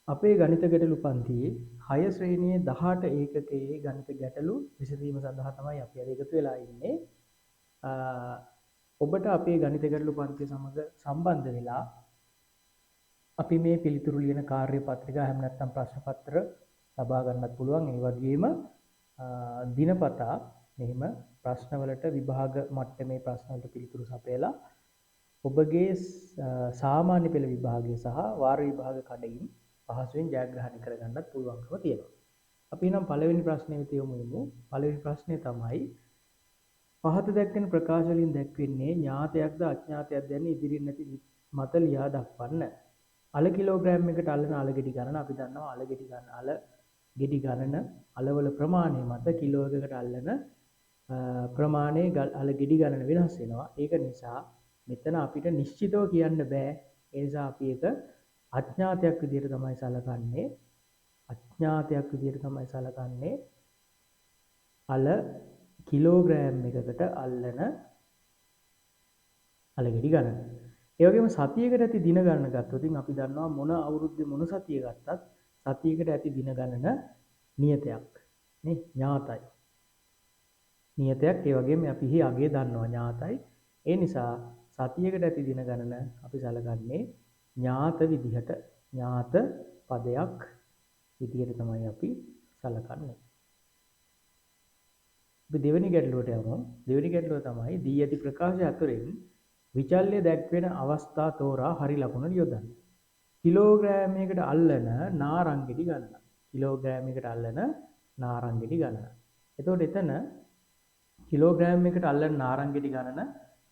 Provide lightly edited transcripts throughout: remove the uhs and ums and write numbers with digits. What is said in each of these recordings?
අපේ ගණිත ගැටලු පන්තියේ 6 ශ්‍රේණියේ 18 ඒකකයේ ගණිත ගැටලු විසඳීම සඳහා තමයි අපි අද එකතු වෙලා ඉන්නේ. ඔබට අපේ ගණිත ගැටලු පන්තිය සමග සම්බන්ධ වෙලා අපි මේ පිළිතුරු ලියන කාර්ය පත්‍රිකා එහෙම නැත්නම් ප්‍රශ්න පත්‍ර ලබා ගන්නත් පුළුවන්. ඒ වගේම දිනපතා මෙහිම ප්‍රශ්නවලට විභාග මට්ටමේ ප්‍රශ්නවලට පිළිතුරු සපයලා ඔබගේ සාමාන්‍ය පෙළ විභාගය සහ වාර විභාග කඩයිම් පහසුවෙන් ජයග්‍රහණය කරගන්නත් පුළුවන්කම තියෙනවා. අපි නම් පළවෙනි ප්‍රශ්නය වෙත යොමු වෙමු. පළවෙනි ප්‍රශ්නය තමයි පහත දැක්වෙන ප්‍රකාශ වලින් දැක්වෙන්නේ ඥාතයක්ද අඥාතයක්ද යන ඉදිරියෙන් නැති මත ලියා දක්වන්න. අල කිලෝග්‍රෑම් එකට අලන අල ගෙඩි ගණන අපි දන්නවා. අල ගෙඩි ගණන අල ගෙඩි ගණන අලවල ප්‍රමාණය මත කිලෝ එකකට අල්ලන ප්‍රමාණය අල ගෙඩි ගණන වෙනස් වෙනවා. ඒක නිසා මෙතන අපිට නිශ්චිතව කියන්න බෑ. ඒ නිසා අපි ඒක අඥාතයක් විදිහට තමයි සලකන්නේ. අඥාතයක් විදිහට තමයි සලකන්නේ. අල කිලෝග්‍රෑම් එකකට අල්ලන අල ගෙඩි ගණන. ඒ වගේම සතියකට ඇති දින ගණන ගත්තොත් අපි දන්නවා මොන අවුරුද්දේ මොන සතිය ගත්තත් සතියකට ඇති දින ගණන නියතයක් නේ, ඥාතයි. නියතයක්. ඒ වගේම අපි එහි අගය දන්නවා, ඥාතයි. ඒ නිසා සතියකට ඇති දින ගණන අපි සලකන්නේ ඥාත විදිහට, ඥාත පදයක් විදිහට තමයි අපි සලකන්නේ. අපි දෙවෙනි ගැටලුවට යමු. දෙවෙනි ගැටලුව තමයි දී ඇති ප්‍රකාශ අතරින් විචල්‍ය දැක්වෙන අවස්ථා තෝරා හරි ලකුණ යොදන්න. කිලෝග්‍රෑමයකට අල්ලන නාරං ගෙඩි ගණන. කිලෝග්‍රෑමයකට අල්ලන නාරං ගෙඩි ගණන. එතකොට එතන කිලෝග්‍රෑමයකට අල්ලන නාරං ගෙඩි ගණන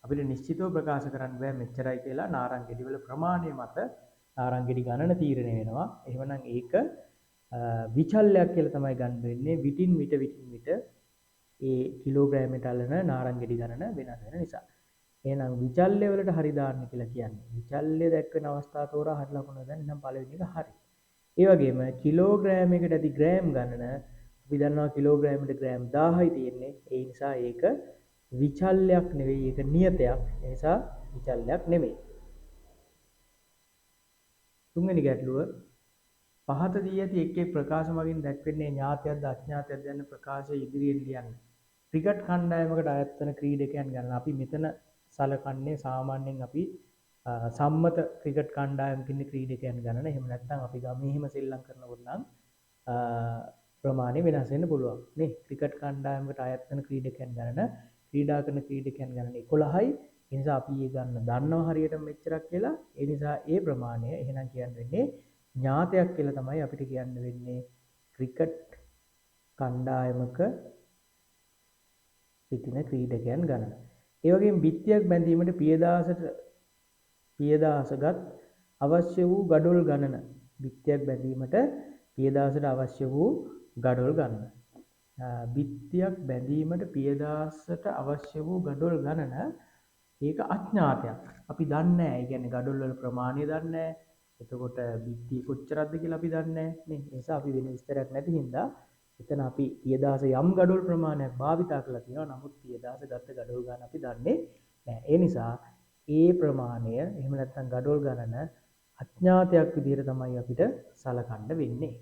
අපිට නිශ්චිතව ප්‍රකාශ කරන්න බෑ මෙච්චරයි කියලා. නාරං ගෙඩි වල ප්‍රමාණය මත නාරං ගෙඩි ගණන තීරණය වෙනවා. එහෙමනම් ඒක විචල්‍යයක් කියලා තමයි ගන්න වෙන්නේ. විටින් විට විටින් විට ඒ කිලෝග්‍රෑමයට අල්ලන නාරං ගෙඩි ගණන වෙනස් වෙන නිසා. එහෙනම් විචල්‍ය වලට හරි දාන්න කියලා කියන්නේ. විචල්‍ය දැක්වෙන අවස්ථා තෝරා හරි ලකුණ දාන්න. එහෙනම් පළවෙනි එක හරි. ඒ වගේම කිලෝග්‍රෑමයකට ඇති ග්‍රෑම් ගණන අපි දන්නවා කිලෝග්‍රෑමයට ග්‍රෑම් 1000යි තියෙන්නේ. ඒ නිසා ඒක විචල්‍යයක් නෙවෙයි, ඒක නියතයක්. ඒ නිසා විචල්‍යයක් නෙවෙයි. තුන්වෙනි ගැටලුව පහත දී ඇති එක් එක් ප්‍රකාශ මගින් දැක්වෙන්නේ ඥාතයක්ද අඥාතයක්ද යන ප්‍රකාශය ඉදිරියෙන් ලියන්න. ක්‍රිකට් කණ්ඩායමකට අයත් වන ක්‍රීඩකයන් ගණන අපි මෙතන සලකන්නේ සාමාන්‍යයෙන් අපි සම්මත ක්‍රිකට් කණ්ඩායමක ඉන්න ක්‍රීඩකයන් ගණන. එහෙම නැත්නම් අපි ගමේ එහෙම සෙල්ලම් කරනකොට නම් ප්‍රමාණය වෙනස් වෙන්න පුළුවන් නේ. ක්‍රිකට් කණ්ඩායමකට අයත් වන ක්‍රීඩකයන් ගණන, ක්‍රීඩා කරන ක්‍රීඩකයන් ගණන 11යි. ඒ නිසා අපි ඒ ගණන දන්නවා හරියටම මෙච්චරක් කියලා. ඒ නිසා ඒ ප්‍රමාණය එහෙනම් කියන්න වෙන්නේ ඥාතයක් කියලා තමයි අපිට කියන්න වෙන්නේ. ක්‍රිකට් කණ්ඩායමක සිටින ක්‍රීඩකයන් ගණන. ඒ වගේම බිත්තියක් බැඳීමට පියදාසගත් අවශ්‍ය වූ ගඩොල් ගණන. බිත්තියක් බැඳීමට පියදාසට අවශ්‍ය වූ ගඩොල් ගණන. බිත්තියක් බැඳීමට පියදාසට අවශ්‍ය වූ ගඩොල් ගණන ඒක අඥාතයක්. අපි දන්නේ නැහැ. ඒ කියන්නේ ගඩොල් වල ප්‍රමාණය දන්නේ නැහැ. එතකොට බිත්තිය කොච්චරක්ද කියලා අපි දන්නේ නැහැ නේ. ඒ නිසා අපි වෙන විස්තරයක් නැති හින්දා එතන අපි පියදාස යම් ගඩොල් ප්‍රමාණයක් භාවිතා කරලා තියෙනවා. නමුත් පියදාස ගත්ත ගඩොල් ගණන අපි දන්නේ නැහැ. ඒ නිසා ඒ ප්‍රමාණය එහෙම නැත්නම් ගඩොල් ගණන අඥාතයක් විදිහට තමයි අපිට සලකන්න වෙන්නේ.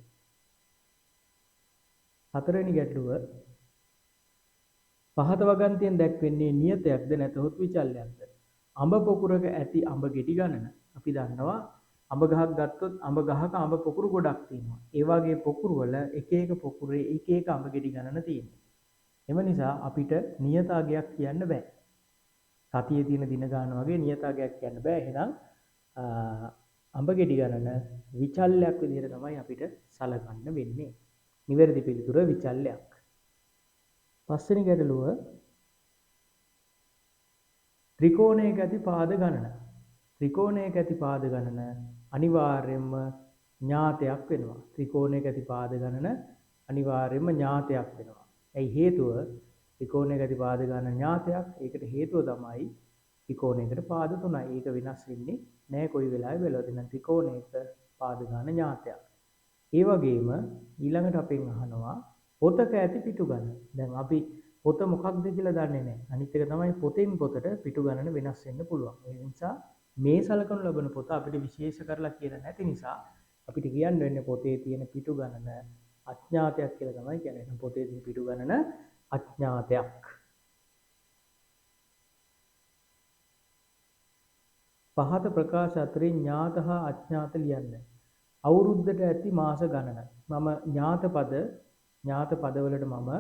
හතරවෙනි ගැටලුව පහත වගන්තියෙන් දැක්වෙන්නේ නියතයක්ද නැතහොත් විචල්‍යයක්ද? අඹ පොකුරක ඇති අඹ ගෙඩි ගණන. අපි දන්නවා අඹ ගහක් ගත්තොත් අඹ ගහක අඹ පොකුරු ගොඩක් තියෙනවා. ඒ වගේ පොකුරු වල එක එක පොකුරේ එක එක අඹ ගෙඩි ගණන තියෙනවා. එම නිසා අපිට නියතාගයක් කියන්න බෑ. සතියේ තියෙන දින ගාන වගේ නියතාගයක් කියන්න බෑ. එහෙනම් අඹ ගෙඩි ගණන විචල්‍යයක් විදිහට තමයි අපිට සලකන්න වෙන්නේ. නිවැරදි පිළිතුර විචල්‍යයක්. පස්වෙනි ගැටලුව ත්‍රිකෝණයක ඇති පාද ගණන. ත්‍රිකෝණයක ඇති පාද ගණන අනිවාර්යයෙන්ම ඥාතයක් වෙනවා. ත්‍රිකෝණයක ඇති පාද ගණන අනිවාර්යයෙන්ම ඥාතයක් වෙනවා. ඇයි හේතුව? ත්‍රිකෝණයක ඇති පාද ගණන ඥාතයක්. ඒකට හේතුව තමයි ත්‍රිකෝණයකට පාද තුනයි. ඒක වෙනස් වෙන්නේ නෑ කොයි වෙලාවෙ බැලුවත්. එහෙනම් ත්‍රිකෝණයක පාද ගණන ඥාතයක්. ඒ වගේම ඊළඟට අපෙන් අහනවා පොතක ඇති පිටු ගණන. දැන් අපි පොත මොකක්ද කියලා දන්නේ නෑ. අනිත් එක තමයි පොතෙන් පොතට පිටු ගණන වෙනස් වෙන්න පුළුවන්. ඒ නිසා මේ සලකනු ලබන පොත අපිට විශේෂ කරලා කියලා නැති නිසා අපිට කියන්න වෙන්නේ පොතේ තියෙන පිටු ගණන අඥාතයක් කියලා තමයි කියන්නේ. එහෙනම් පොතේ තියෙන පිටු ගණන අඥාතයක්. පහත ප්‍රකාශ අතරින් ඥාත හා අඥාත ලියන්න. අවුරුද්දට ඇති මාස ගණන. මම ඥාත පදවලට මම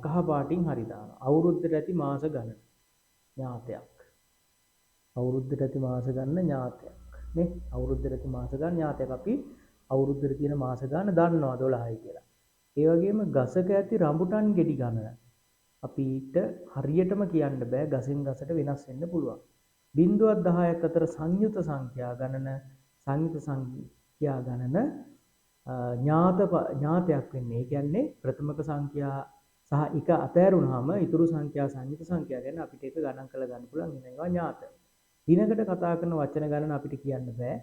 කහ පාටින් හරි දානවා. අවුරුද්දට ඇති මාස ගණන ඥාතයක්. අවුරුද්දට ඇති මාස ගණන ඥාතයක් නේ. අවුරුද්දට ඇති මාස ගණන ඥාතයක්. අපි අවුරුද්දට තියෙන මාස ගණන දන්නවා 12යි කියලා. ඒ වගේම ගසක ඇති රඹුටන් ගෙඩි ගණන අපිට හරියටම කියන්න බෑ, ගසෙන් ගසට වෙනස් වෙන්න පුළුවන්. බිංදුවක් 10ක් අතර සංයුත සංඛ්‍යා ගණන, සංයුත සංඛ්‍යා ගණන ඥාතයක් වෙන්නේ. ඒ කියන්නේ ප්‍රථමක සංඛ්‍යා සහ එක අතෑරුණාම ඉතුරු සංඛ්‍යා සංයුත සංඛ්‍යා ගැන අපිට ඒක ගණන් කරලා ගන්න පුළුවන්. එහෙනම් ඒවා ඥාත. දිනකට කතා කරන වචන ගණන අපිට කියන්න බෑ.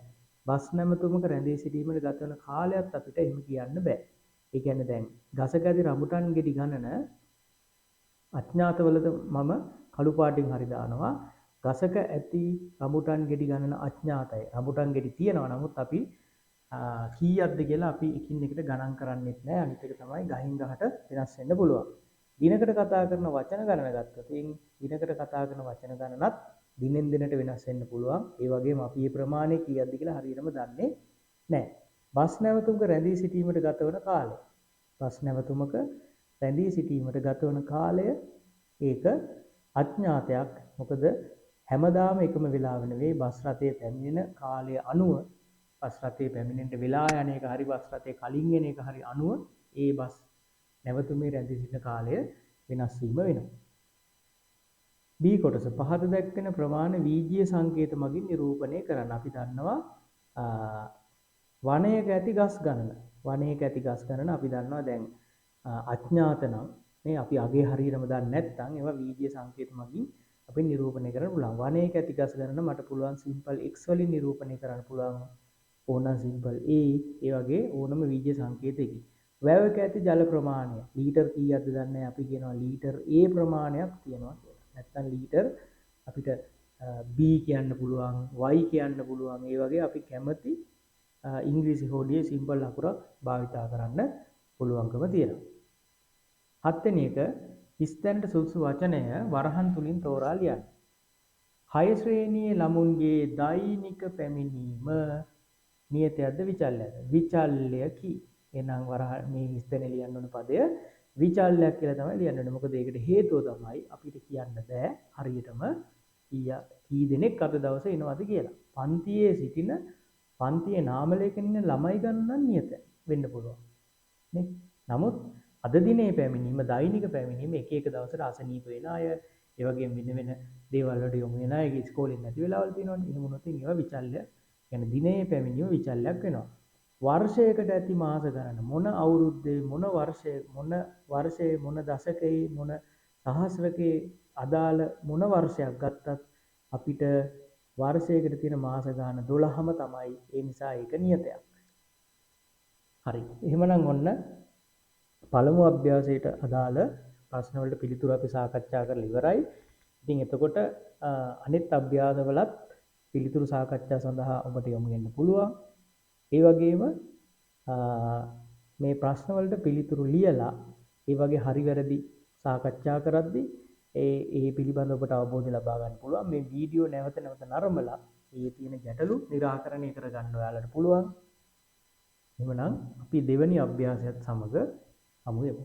බස් නැමතුමක රැඳී සිටීමට ගත වන කාලයත් අපිට එහෙම කියන්න බෑ. ඒ කියන්නේ දැන් ගසක ඇති රඹුටන් ගෙඩි ගණන අඥාතවලද මම කළු පාටින් හරි දානවා. ගසක ඇති රඹුටන් ගෙඩි ගණන අඥාතයි. රඹුටන් ගෙඩි තියෙනවා, නමුත් අපි කීයක්ද කියලා අපි එකින් එකට ගණන් කරන්නෙත් නෑ. අනිත් එක තමයි ගහින් ගහට වෙනස් වෙන්න පුළුවන්. දිනකට කතා කරන වචන ගණන ගත්තොත් දිනකට කතා කරන වචන ගණනත් දිනෙන් දිනට වෙනස් වෙන්න පුළුවන්. ඒ වගේම අපි මේ ප්‍රමාණය කීයක්ද කියලා හරියටම දන්නේ නෑ. බස් නැවතුමක රැඳී සිටීමට ගතවන කාලය. බස් නැවතුමක රැඳී සිටීමට ගතවන කාලය ඒක අඥාතයක්. මොකද හැමදාම එකම වෙලාව නෙවෙයි, බස් රථයේ පැමිණෙන කාලය අනුව, බස් රථයේ පැමිණෙන්න වෙලා යන එක හරි, බස් රථයේ කලින් එන එක හරි අනුව ඒ බස් නැවතුමේ රැඳී සිටින කාලය වෙනස් වීම වෙනවා. B කොටස පහත දැක්වෙන ප්‍රමාණ වීජීය සංකේත මගින් නිරූපණය කරන්න. අපි දන්නවා වනයක ඇති ගස් ගණන. වනයක ඇති ගස් ගණන අපි දන්නවා දැන් අඥාත නම් මේ අපි අගේ හරියටම දන්නේ නැත්නම් ඒවා වීජීය සංකේත මගින් අපි නිරූපණය කරන්න පුළුවන්. වනයක ඇති ගස් ගණන මට පුළුවන් සිම්පල් x වලින් නිරූපණය කරන්න පුළුවන්. ඕනනම් සිම්පල් a, ඒ වගේ ඕනම වීජීය සංකේතයකින්. වැවක ඇති ජල ප්‍රමාණය ලීටර් කීයක්ද දන්නේ නැහැ. අපි කියනවා ලීටර් a ප්‍රමාණයක් තියෙනවා කියලා. නැත්නම් ලීටර් අපිට B කියන්න පුළුවන්, Y කියන්න පුළුවන්. ඒ වගේ අපි කැමති ඉංග්‍රීසි හෝඩියේ සිම්පල් අකුරක් භාවිතා කරන්න පුළුවන්කම තියෙනවා. හත්වෙනි එක, හිස්තැනට සුදුසු වචනය වරහන් තුලින් තෝරා ලියන්න. 6 ශ්‍රේණියේ ළමුන්ගේ දෛනික පැමිණීම නියතයක්ද විචල්‍යද? විචල්‍යකි. එහෙනම් වරහන් මේ හිස්තැන ලියන්න ඕන පදය විචල්‍යයක් කියලා තමයි ලියන්න ඕනේ. මොකද ඒකට හේතුව තමයි අපිට කියන්න බෑ හරියටම කී දෙනෙක් අද දවසේ එනවද කියලා. පන්තියේ සිටින පන්තියේ නාම ලේඛන ඉන්න ළමයි ගණන් නම් නියත වෙන්න පුළුවන් නේ. නමුත් අද දිනේ පැමිණීම, දෛනික පැමිණීම එක එක දවසට අසනීප වෙන අය, ඒ වගේම වෙන වෙන දේවල් වලට යොමු වෙන අය, ඉස්කෝලේ නැති වෙලාවල් තියෙනවනේ. එහෙම වුණොත් ඒවා විචල්‍ය, කියන්නේ දිනේ පැමිණීම විචල්‍යයක් වෙනවා. වර්ෂයකට ඇති මාස ගණන, මොන අවුරුද්දේ, මොන වර්ෂයේ, මොන වර්ෂයේ, මොන දශකයේ, මොන සහස්‍රකයේ අදාළ මොන වර්ෂයක් ගත්තත් අපිට වර්ෂයකට තියෙන මාස ගණන 12ම තමයි. ඒ නිසා ඒක නියතයක්. හරි. එහෙමනම් ඔන්න පළමු අභ්‍යාසයට අදාළ ප්‍රශ්න වලට පිළිතුරු අපි සාකච්ඡා කරලා ඉවරයි. ඉතින් එතකොට අනිත් අභ්‍යාසවලත් පිළිතුරු සාකච්ඡා සඳහා ඔබට යොමු වෙන්න පුළුවන්. ඒ වගේම මේ ප්‍රශ්න වලට පිළිතුරු ලියලා ඒ වගේ හරි වැරදි සාකච්ඡා කරද්දී ඒ පිළිබඳව ඔබට අවබෝධය ලබා ගන්න පුළුවන්. මේ වීඩියෝ නැවත නැවත නරඹලා ඒ තියෙන ගැටලු නිරාකරණය කරගන්න ඔයාලට පුළුවන්. එහෙමනම් අපි දෙවෙනි අභ්‍යාසයත් සමග හමු වෙමු.